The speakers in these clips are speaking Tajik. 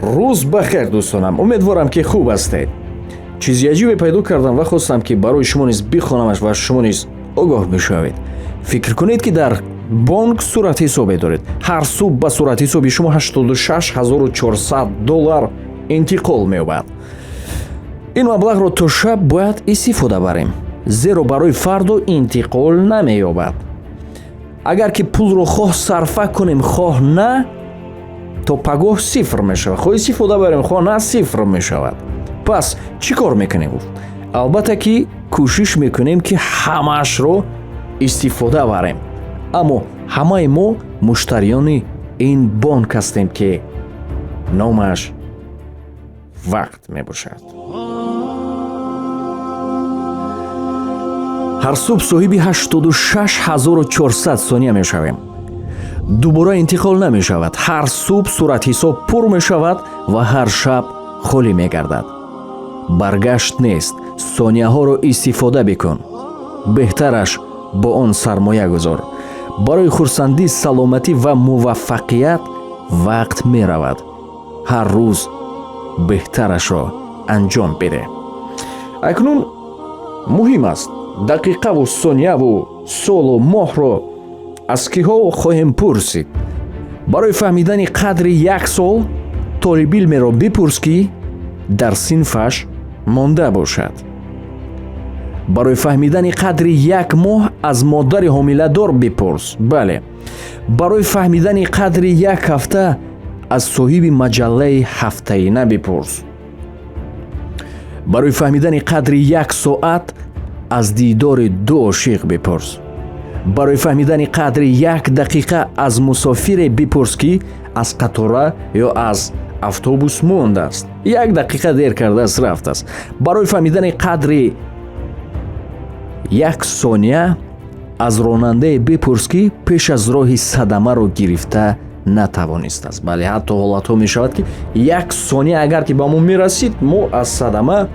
Рӯз ба хер, дӯстонам, умедворам, ки хуб ҳастед. Чизи аҷибе пайдо кардам ва хостам, ки барои шумо низ бихонамаш ва шумо низ огоҳ бишавед. Фикр кунед, ки дар бонк суратҳисобе доред. Ҳар субҳ ба суратҳисоби шумо 86 400 доллар интиқол меёбад. Ин маблағро то шаб бояд истифода барем, зеро барои фардо интиқол намеёбад. Агар ки пулро хоҳ сарфа кунем, хоҳ на, то пагоҳ сифр мешавад. Хоҳ истифода барем, хоҳ на, сифр мешавад. Пас чӣ кор мекунем? Гуфт: албатта, ки кӯшиш мекунем, ки ҳамаашро истифода барем, аммо ҳамаи мо муштариёни ин бонк ҳастем, ки номаш вақт мебошад. Ҳар субҳ соҳиби 86 400 сония мешавем. Дубора интиқол намешавад. Ҳар субҳ суратҳисоб пур мешавад ва ҳар шаб холӣ мегардад. Баргашт нест. Сонияҳоро истифода бикун, беҳтараш бо он сармоя гузор. Барои хурсандӣ, саломатӣ ва муваффақият вақт меравад. Ҳар рӯз беҳтарашро анҷом бидеҳ. Акнун муҳим аст, дақиқаву сонияву солу моҳро аз киҳо хоҳем пурсид? Барои фаҳмидани қадри як сол толибилмеро бипурс, ки дар синфаш монда бошад. Барои фаҳмидани қадри як моҳ аз модари ҳомиладор бипурс. Бале, барои фаҳмидани қадри як ҳафта аз соҳиби маҷаллаи ҳафтаина бипурс. Барои фаҳмидани қадри як соат аз дидори ду ошиқ бипурс. Барои фаҳмидани қадри як дақиқа аз мусофире бипурс, ки аз қатора ё аз автобус мондааст, як дақиқа дер кардааст, рафтааст. Барои фаҳмидани қадри як сония аз ронандае бипурс, ки пеш аз роҳи садамаро гирифта натавонистааст. Бале, ҳатто ҳолатҳо мешавад, ки як сония агар ки ба мо мерасид, мо аз садама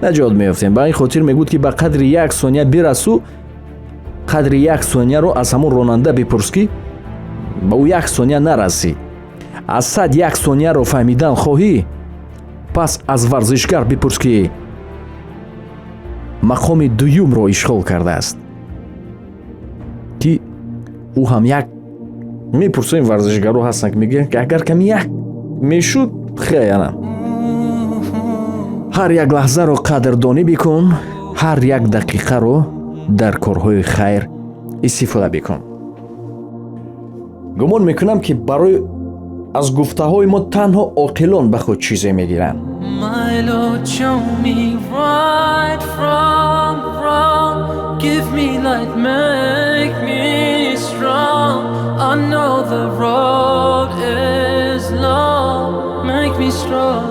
наҷот меёфтем. Ба ин хотир мегӯд, ки ба қадри як сония бирасу қадри як сонияро аз ҳамон ронанда бипурс, ки ба ӯ як сония нарасид. Аз 101 сонияро фаҳмидан хоҳӣ, пас аз варзишгар бипурс, ки мақоми дуюмро ишғол кардааст, ки ӯ ҳам як мепурсем. Варзишгаро ҳастанд, ки мегӯянд, ки агар ками як мешуд, хеле. Ҳар як лаҳзаро қадрдонӣ бикун, ҳар як дақиқаро дар корҳои хайр истифода бикун. Гумон мекунам, ки барои аз гуфтаҳои мо танҳо оқилон ба худ чизе мегиранд. My Lord, show me right from wrong. Give me light, make me strong. I know the road is long. Make me strong.